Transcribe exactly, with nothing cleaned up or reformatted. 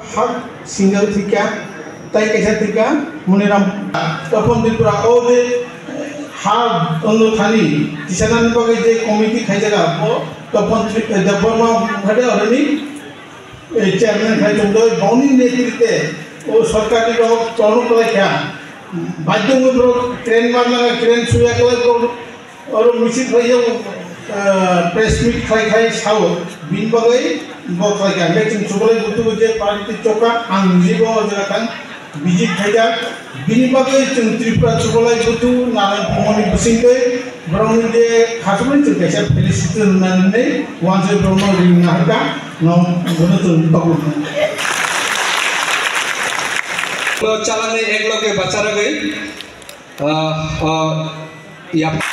Hak single thika, tai kaisa thika, Muniram, Topon Tripura, o je ha ondo thani, tisanani bagwi je committee khaijaga, bo Topon Tri-, eh, Debbarma Mukherjee oroni, eh, chairman khai tongdoi, boni netrite, o sorkari rok tono khlaikha, baidyo wngwi borok train marnanga, train suya khlai borok, Oro misil khlai jak, ah, press meet khlai khai sao, bini bagwi bo khlai kha. Hingke chwng chubalai butugo je party chokha, ang niji bo o jaga thang visit khaijak. Bini bagwi chwng Tripura chubalai butu Naran Pongoni bisingtwi borokni je khachukmani chwng kaisa felicitation rwnani hinwi wansoi borokno ring naharkha, no bono chwng toklo. Chalani ek loge bacharagwi, ah, ah, yap-